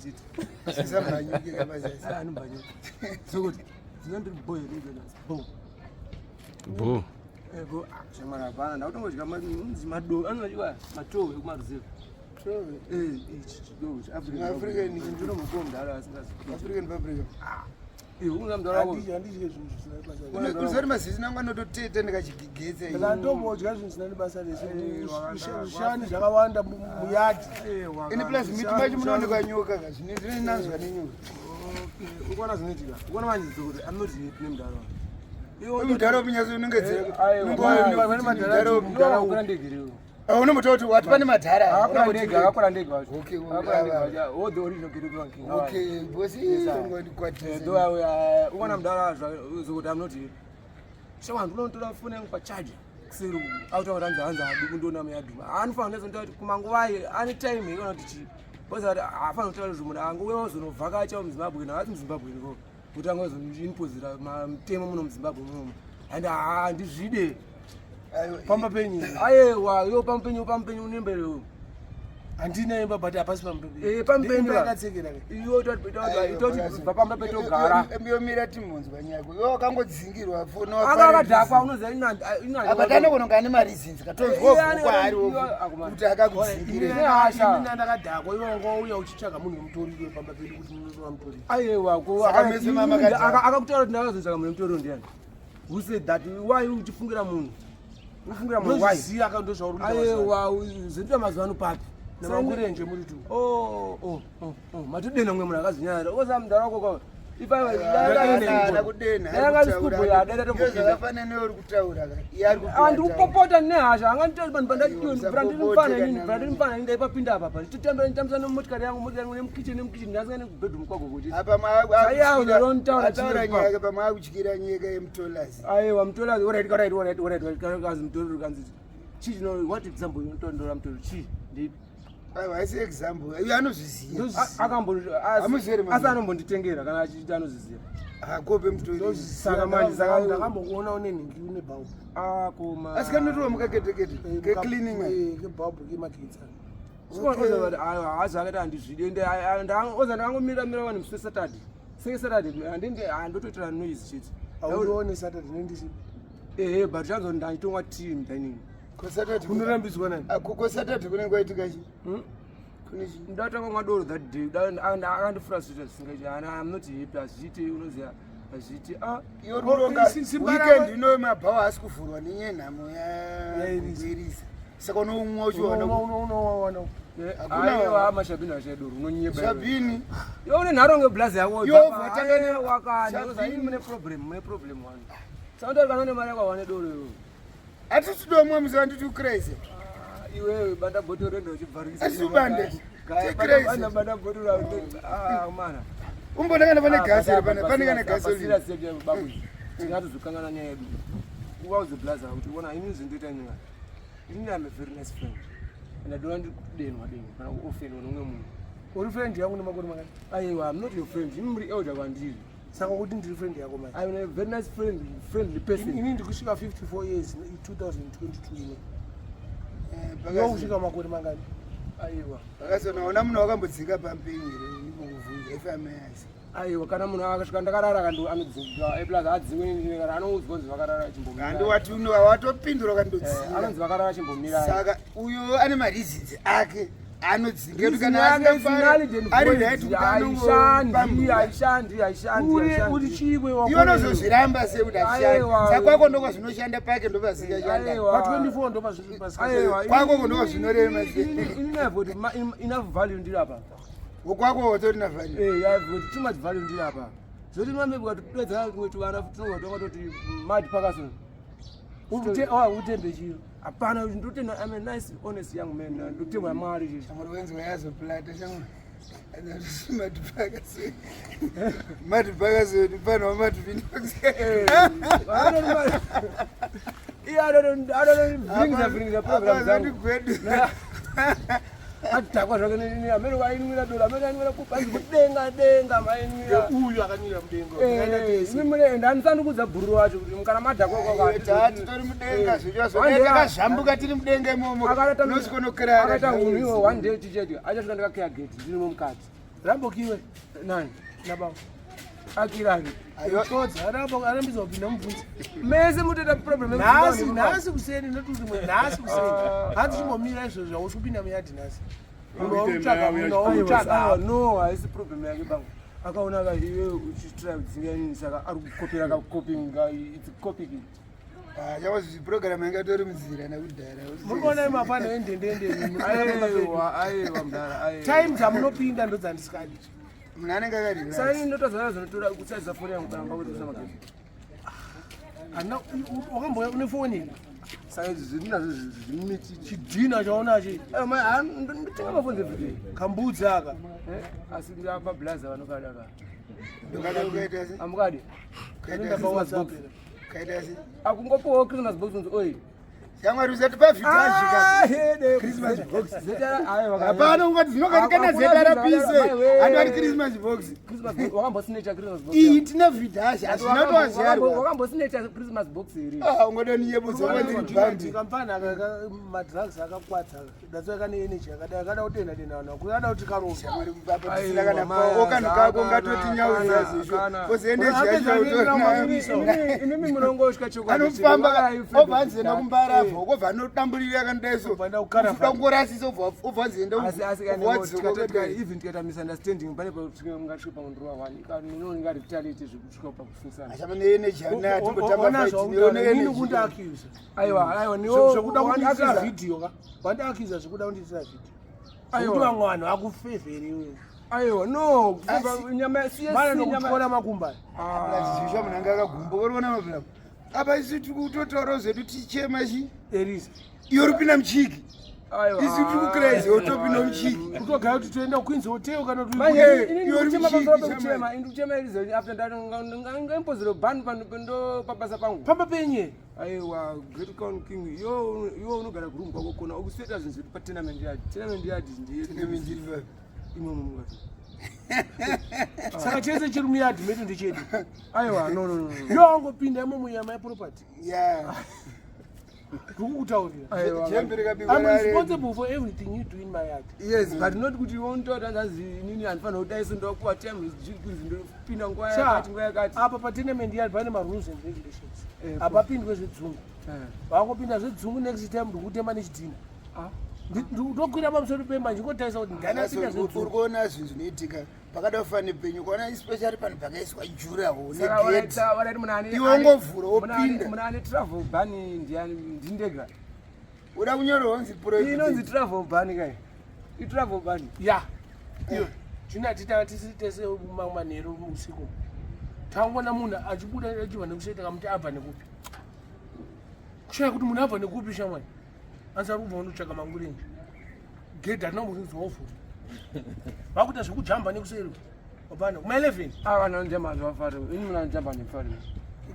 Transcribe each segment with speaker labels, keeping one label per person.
Speaker 1: chete.
Speaker 2: Sisambanyuke kabazasi.
Speaker 1: Ah, anombanyuka. Sokuti ndinondiri boy here bo.
Speaker 3: Bo.
Speaker 1: Eh, bo ah, shamwari hapana ndakutongodya unzi mado anodyiwa matowe ekumaruzevha. Eh, ichi chidogo chiAfrican.
Speaker 2: African.
Speaker 1: Ndinomukuwa mudhara asingazi.
Speaker 2: African paprika.
Speaker 1: Eh, unza mudhara wako.
Speaker 4: Handidyi handidye zvinhu zvisina basa.
Speaker 2: Kuzori mazisi nangu anototeta ndikachigigetse.
Speaker 4: Saka ndombodya zvinhu zvisina nebasa rese.
Speaker 1: Eh, wakadaro.
Speaker 4: Zvishani zvakawanda muyadhi.
Speaker 1: Eh, waka-
Speaker 2: Ini plus miti macho munoonekwa nyoka ka zvine zvinonanzwa nenyoka.
Speaker 1: Okay, ukuona zvinoitika. Ukuona manje kuti I'm not happy nemudhara wangu. Iwe
Speaker 2: Mudhara upinyatso unongedzera.
Speaker 1: Akakura ndege iriwo.
Speaker 2: Unombotaura kuti wati pane madhara.
Speaker 1: Akakura ndege, akakura ndege wacho.
Speaker 2: Okay,
Speaker 1: Akakura ndege wacho. All the original Ghetto King.
Speaker 2: Okay, bosi
Speaker 1: Yes,
Speaker 2: ungondikwatisa.
Speaker 1: Though I ukuona mudhara zvokuti I'm not happy. Shawa ndinotora foni yangu pacharger. Kuseri uku. Autaura hanzi hanzi haduku ndiona muyadhuma. Anofanira kuzoita kuti kumanguvai ane time iona kuti chii. Because hafanira kutaura kuti munhu angouya uzonovhakacha muZimbabwe na asi muZimbabwe ndiko. Kuti angozoinpozera mutemo muno muZimbabwe munomu. And handizvide.
Speaker 4: Pamba penyu.
Speaker 1: Ayewa, yo pampenyu pampenyu unemberewo.
Speaker 4: Handina imba but hapasi pamba penyu.
Speaker 1: Eh, pampenyu
Speaker 4: Imba
Speaker 1: ka.
Speaker 4: yakatsekera ke.
Speaker 1: Iyo itoti bva pamba petogara.
Speaker 2: Yomira timunzwa nyako. Iwe wakangodzingirwa foni
Speaker 1: Anga akadhakwa unoziva ina
Speaker 2: Apa tanogona kunge ane mareasons katonzwa kwaari kuti akakudzingire.
Speaker 1: Ine hasha.
Speaker 4: Ini ndakadhakwa iwe wanga wauya uchitsvaga munhu wemutoriro pamba pedu kuti munotora mutoriro.
Speaker 1: Ayewa ko
Speaker 2: Saka mese mama akadhakwa.
Speaker 1: akakutaura kuti ndakazotsvaka munhu wemutoriro ndiani? Who said that? Why uchifungira munhu? Uchifungira munhu why?
Speaker 4: Ndozviziva ka ndozvauri kuita mazuva ano.
Speaker 1: Ayewa zvinoita mazuva ano papi?
Speaker 4: Namakurenje muri tu.
Speaker 1: Oh oh oh oh matodena mumwe munhu akazinyarara. Oza mudhara wako kwa.
Speaker 2: Kana kudena. Zvakafanana neuri kutaura ka. Iye ari
Speaker 1: Ah,
Speaker 2: kutaura.
Speaker 1: ndikupopota nehasha anganditori vanhu
Speaker 2: Aiwa, usapopota kana
Speaker 1: pandandimfana ini ndaipapinda apa pa nditotambira nditambisa nemotikari yangu motikari yangu nemukitchen nemukitchen ndasika nekubedroom kwako kuti
Speaker 2: Apa
Speaker 1: Saiya, unotaura
Speaker 2: ataura
Speaker 1: chii
Speaker 2: nyaya pamwe akutyira nyika yemutolazi.
Speaker 1: aiwa mutori alright alright alright alright kanzi mutori kanzi chii chino what example unotondora mutori chii ndipi
Speaker 2: Aiwa haisi example. Iye anozviziva.
Speaker 1: akambo
Speaker 2: Hamuzivi
Speaker 1: asi anombonditengera kana achiita anoziziva
Speaker 2: Hakope mutoriro.
Speaker 1: Saka manje, saka-
Speaker 4: ndakambokuona une nhingi une bhaubhu.
Speaker 1: akoma
Speaker 2: Asi kanotorwa mukaketekete kecleaning man.
Speaker 4: Kebhaubhu kemagetsi.
Speaker 1: hazi akati handizvidi ende oza ndakangomira mira vanhu musi wesaturday senge saturday handinde handotoitira noise chete
Speaker 4: Haundione Saturday nendisi.
Speaker 1: ehe but chanzo ndaitomwa tea mudining
Speaker 2: Kosaturday
Speaker 4: Unorambidzwa nani?
Speaker 2: Kosaturday kunenge kwaitika chii?
Speaker 1: Hmm?
Speaker 2: Kune chii?
Speaker 1: ndatanga kumwa doro that day akandifrustrata zvisingaiti ana I'm not happy hazviiti unoziva hazviiti ah
Speaker 2: Iwe uri kuronga
Speaker 4: Simba
Speaker 2: weekend
Speaker 4: rako-
Speaker 2: ino mabhawa haasi kuvhurwa nenyaya yenhamo
Speaker 4: Yairisa.
Speaker 2: yairisa. Saka unoumwa uchiwana
Speaker 4: Unowana.
Speaker 2: Hakuna-
Speaker 1: aiwa mashabhini achadoro unonyeba
Speaker 2: shabhini.
Speaker 1: iwe une nharo ngeblazi yako
Speaker 2: Iwe ubva watanga ne-
Speaker 1: wakani
Speaker 2: Shabhini.
Speaker 1: mune problem mune problem wani saka kana une mari yako wane doro iwe
Speaker 2: Hatisi domwa musi wanditi ucrazy.
Speaker 1: Ah, iwewe banda bhotoro rendo uchibvarisa
Speaker 2: Asi ubande. Checrazy.
Speaker 1: banda bhotoro ah mana
Speaker 2: Umbona kana pane gasi here pana pane kana gasi
Speaker 1: serious babu tingatozokangana nyaya yedu uvaudze blaza kuti ona ini zvindoita nyaya ini am a very nice friend and I don't want kudenwa denwa kana kuofendwa nomumwe munhu
Speaker 4: Uri friend yangu nemakore mangani?
Speaker 1: aiwa I'm not your friend imi muri elder kwandiri
Speaker 4: Saka kuti ndiri friend yako manje.
Speaker 1: I'm a very nice friend friendly person
Speaker 4: Ini ndikusvika 54 years in 2022 ino.
Speaker 2: Eh,
Speaker 4: Iwe kusvika makore mangani?
Speaker 1: aiwa
Speaker 2: Pakazona ona munhu wakambodzika pampenyu here ndikukuvhunza if I'm asked.
Speaker 1: aiwa kana munhu akasvika ndakarara kandi anodzingwa plus adzingwe kana anoudzwa kunzi vakarara chimbomira
Speaker 2: Kandi wati uno watopindura kandodzinga.
Speaker 1: anonzi vakarara chimbomira
Speaker 2: Saka uyo ane mareasons ake anodzinga kuti kana asingafari ari right kuti anongopambura.
Speaker 1: haishandi haishandi
Speaker 4: Uri uri chiwe wako.
Speaker 2: Iwe unozozviramba sei kuti hazvishandi.
Speaker 1: Aiwa.
Speaker 2: Saka kwako ndokwa zvinoshanda pake ndopasingashanda.
Speaker 1: Aiwa.
Speaker 4: Pa 24 ndopazviri
Speaker 1: Aiwa,
Speaker 2: Kwako ndokwa zvinorema sei.
Speaker 1: ini I've got enough value ndiri apa
Speaker 2: Kwako watori na value.
Speaker 1: Eh, I've got too much value ndiri apa zoti mambe ukatopedza kumwe tuvana tinobva twakatoti mad pakaso
Speaker 4: Utembe chiyo.
Speaker 1: hapana ndotenda I'm a nice honest young man ndotengwa mari chii
Speaker 2: Shamwari wenzi wayazoplata shamwari. Madhipakasoni. Madhipakasoni pano wamadhipindox.
Speaker 1: iye anonivhiringisa program dzangu
Speaker 2: gwedu.
Speaker 1: adhakwa zvake nini amene ainwira doro amene ainwira kupanzi kudenga denga mainwira
Speaker 4: Uyu akanywira mudenga. Takaenda tese.
Speaker 1: ende andisandikudza bhururu wacho kuti kana madhakwa
Speaker 2: Titori mudenga zvetakazvambuka tiri mudenga imomo.
Speaker 1: akaita
Speaker 2: Unosikonokerara.
Speaker 1: hunhu iwo one day ticheti achasvika ndakakeya gate ndirimo mukati.
Speaker 4: Rambokiwe
Speaker 1: Nani?
Speaker 4: nababa.
Speaker 1: Akirani.
Speaker 4: Todza arambidza kupinda mubvunzi.
Speaker 1: Mese mutoita problem
Speaker 4: Nhasi nhasi kuseni ndoti rimwe nhasi kuseni. Hanzi chimbomira izvozvo hausi kupinda muyadhi nhasi. Munhu wakutsvaga munhu wakutsvaga.
Speaker 1: No, haisi problem yake bangu. Akaona ka iwe uchitry kudzinga inini saka ari kukopera kakopinga it's copying.
Speaker 2: Chawazi program yanga tori munzira nakudhara.
Speaker 4: Muri kuona mafano endendende.
Speaker 1: Aiwa, aiwa mdara, aiwa.
Speaker 4: Time dzamunopinda ndodzandisikadi.
Speaker 2: Munhu anenge akari.
Speaker 1: Saka ini ndotozara zvinotora kusaiza foni yangu kana pakuti magetsi.
Speaker 4: Handina wakambouya une foni here?
Speaker 1: Saka izvi zvindinazvo zvimiti.
Speaker 4: Chidhina chaunacho
Speaker 1: Ndotenga mafoni everyday.
Speaker 4: kambudzi aka.
Speaker 1: Asi ndapa blaza vanokada ka.
Speaker 2: Ndokada kukaita se.
Speaker 1: Amukadi.
Speaker 2: Kaita se.
Speaker 4: WhatsApp here.
Speaker 2: Kaita se.
Speaker 1: Akungopuwawo Christmas box unzi oi.
Speaker 2: Shamwari usati pavhitazvika.
Speaker 1: Christmas box. Zeta aiwa.
Speaker 2: Hapana ungati zvinokati kana
Speaker 1: Hakuna
Speaker 2: zeta
Speaker 1: zvinhu
Speaker 2: rapise.
Speaker 1: zvakadaro, mai
Speaker 2: Antu ari
Speaker 1: wee.
Speaker 2: Christmas box.
Speaker 1: Christmas box wakambosinecha Christmas box.
Speaker 2: Iyi tina vhidhashi hazvina kutoazvarwa.
Speaker 1: Wakambosinecha Christmas box here.
Speaker 2: Ah, ungodoninyebudza wandiri bhambi.
Speaker 4: Kamfana aka madrugs akakwatsa. That's why kane energy yakadai akada kutenda tenda vanhu vakuru akada kuti karova.
Speaker 2: Shamwari apa tisina kana pawo kanhu kako ngatoti nyaudza zvisho. Kozi energy
Speaker 4: Apedza
Speaker 2: yacho
Speaker 4: kuenda
Speaker 2: utori
Speaker 4: kumapurisa.
Speaker 1: Imimi munongosvika chokwadi.
Speaker 2: anofamba obva anzienda kumbarabva obva anodamburira akandaiso
Speaker 4: Obva aenda kucaravan.
Speaker 2: kungorasisa obva anzienda
Speaker 1: Asi asi kana even tikaita misunderstanding pane patingasvika pangondorwa one inonga retaliate zvekusvika pakusungisana.
Speaker 2: achava neenergy anayo timbotamba
Speaker 4: Ona
Speaker 2: fight
Speaker 4: zvautaura,
Speaker 2: neone
Speaker 4: inini
Speaker 2: energy
Speaker 4: kundiaccuse.
Speaker 1: Aiwa aiwa niwo
Speaker 4: Zvekuda kundiitira video ka. Wandiaccusa zvekuda kundiitira video.
Speaker 1: Aiwa.
Speaker 4: Zvekuti vamwe vanhu vakufevheri iwewe.
Speaker 1: Aiwa no
Speaker 2: Asi-
Speaker 1: nyama siye
Speaker 4: Mana
Speaker 1: nyama
Speaker 4: nokutyora makumba.
Speaker 2: zvisha munhu anga akagumba uriona mabvira apa isu tiri kutotaurawo zvedu tichema chi
Speaker 4: Erisa.
Speaker 2: iwe rupinda muchiki
Speaker 1: Aiwa.
Speaker 2: isu tiri kucrazy wotopinda muchiki
Speaker 4: Kutogaya kuti toenda kuQueens Hotel kana kuti
Speaker 1: Manje
Speaker 2: Eh,
Speaker 1: inini
Speaker 2: iwe uri
Speaker 1: ndikuchema
Speaker 2: muchiki,
Speaker 1: pamusoro
Speaker 2: chama.
Speaker 1: pekuchema, ini ndikuchema irizo after ndangaimbozero ban pano ndo pabasa pangu.
Speaker 4: pamba penye.
Speaker 1: Aiwa Great Crown King iwe iwe unogara kuroom kwako kona ukuseta zvinhu zvedu patenement yard. Tenement yard ndiye imomo mukati.
Speaker 4: Saka chese chiri muyadhi medu ndechedu.
Speaker 1: Aiwa no no no. no.
Speaker 4: Iwe wangopinda imo munyama yeproperty.
Speaker 2: ya
Speaker 4: Ndikukutaurira.
Speaker 1: Aiwa.
Speaker 2: jembe rikabikwa
Speaker 4: I'm
Speaker 2: rare.
Speaker 4: responsible for everything you do in my yard.
Speaker 1: Yes, but not kuti wontoita hanzi inini handifanira kudai so ndokuwa time kunzi ndopinda nguva
Speaker 4: Sha,
Speaker 1: yakati nguva yakati.
Speaker 4: apa patenement yard pane marules and regulations.
Speaker 1: Eh,
Speaker 4: Hapapindwe zvedzungu.
Speaker 1: Eh.
Speaker 4: Vangopinda zvedzungu next time ndikutema nechidhina.
Speaker 1: Ah.
Speaker 4: Ndokwira pamusoro pemba ndingotarisa kuti ndani apinda
Speaker 2: uri
Speaker 4: zvedzungu.
Speaker 2: kuona zvinhu zvinoitika pakada kufanira penyu kuona especially panhu pakaiswa juraho
Speaker 1: Saka
Speaker 2: negedhi
Speaker 1: waraita waraiti munhu ane
Speaker 2: Iwe ungovhura wopinda.
Speaker 1: munhu ane travel ban ndiani ndindega.
Speaker 2: uda kunyorwa unzi
Speaker 1: Iyi inonzi travel ban kai. Itravel ban.
Speaker 4: Ya. Iyo. Junior tita tisi tese manheru usiku. Tangoona munhu achibuda achibva nekuseta kamuti abva nekupi. Kushaya kuti munhu abva nekupi shamwari. Anzi ari kubva kundotsvaga mangurenje. Gedhi harina kumbonzwa wovhura. Vakuita zvekujamba nekuseri. Hapana, kuma 11.
Speaker 1: Ah vanhu vanojamba zvavafari. Ini munhu anojamba ndifari.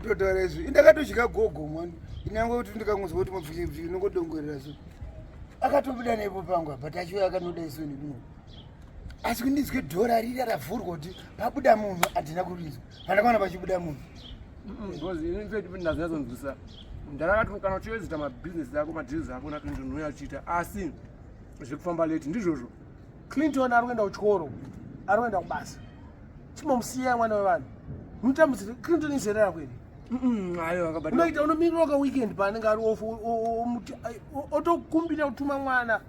Speaker 2: kutotaura izvi indakatosvika gogo mwana inyange kuti ndikangonzwa kuti mapfuchipfuchi inongodongorera so akatobuda nepo pangu apa tachiuya akanoda isoni kuno asi kundinzwe dhora rira ravhurwa kuti pabuda munhu handina kurinzwa pandakaona pachibuda munhu
Speaker 1: Because in fact ndazvinyatsonzwisa. Ndarakati kana uchiwedzita mabhizinesi ako madeals ako na Clinton unouya uchiita asi zvekufamba late ndizvozvo.
Speaker 4: Clinton ari kuenda kuchikoro, ari kuenda kubasa. Chimbomusiya mwana wevanhu. Munotambudzira Clinton izera rako here?
Speaker 1: Aiwa akabata.
Speaker 4: Unoita unomirira ka weekend paanenge ari off omuti otokumbira kutuma mwana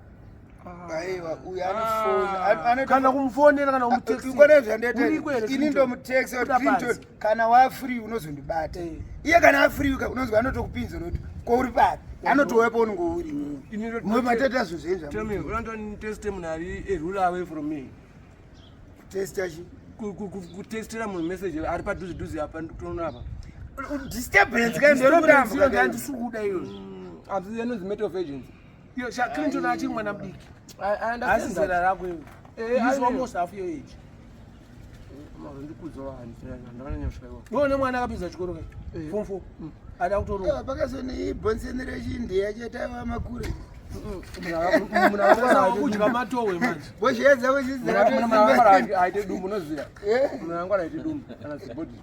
Speaker 2: aiwa uyu anofona
Speaker 4: kana kumufonera kana
Speaker 2: kumuteksikona
Speaker 4: kumutext. Uriko here
Speaker 2: zvandoita ini
Speaker 4: Clinton?
Speaker 2: ndomutexa
Speaker 4: Buda
Speaker 2: kuti Clinton
Speaker 4: panze.
Speaker 2: kana wafree unozondibata
Speaker 4: Eh.
Speaker 2: iye kana afree unonzwa anotokupinza kuti kouri papi anotouya paunenge uri
Speaker 1: Ini ndo-
Speaker 2: mwe mateta zvinhu
Speaker 1: Tell me, unondoteste munhu ari a ruler away from me.
Speaker 2: testa chi
Speaker 1: Kutestera munhu message ari padhuze dhuze apa ndikutoona apa.
Speaker 2: disturbance
Speaker 4: Disturbance iyo ndandisi kuda iyoyo.
Speaker 1: Asi inonzi matter of agency.
Speaker 4: Iyo sha Clinton achiri mwana mudiki.
Speaker 1: I
Speaker 4: Asi
Speaker 1: understand
Speaker 4: zera
Speaker 1: that.
Speaker 4: rako iwe.
Speaker 1: Eh,
Speaker 4: He's
Speaker 1: I-
Speaker 4: almost half your age.
Speaker 1: Ndikudzawo handakanyanya kusvika iwapo.
Speaker 4: Iwe une mwana akapedza chikoro kai?
Speaker 1: Eh.
Speaker 4: Form 4. Ada kutoroora.
Speaker 2: pakazonibhonseni rechindiya chetaiva makure
Speaker 1: Munhu akangwara
Speaker 4: Kudya matowe manje.
Speaker 2: bozhedza
Speaker 1: munhu akangwara aite dumbu unoziva. Munhu akangwara aite dumbu kana zibhodhi.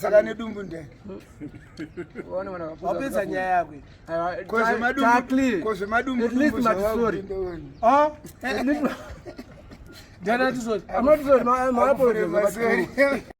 Speaker 2: saka nedumbu ndani
Speaker 1: Waone mwana akapusa-
Speaker 4: Wapedza nyaya yako. iyi.
Speaker 1: Aiwa, ta clear.
Speaker 2: kozvemadumbu
Speaker 1: At least mati sorry.
Speaker 4: Ah?
Speaker 1: At least
Speaker 4: Ndiani ati sorry?
Speaker 1: I'm not sorry, my apologies.
Speaker 2: Sorry.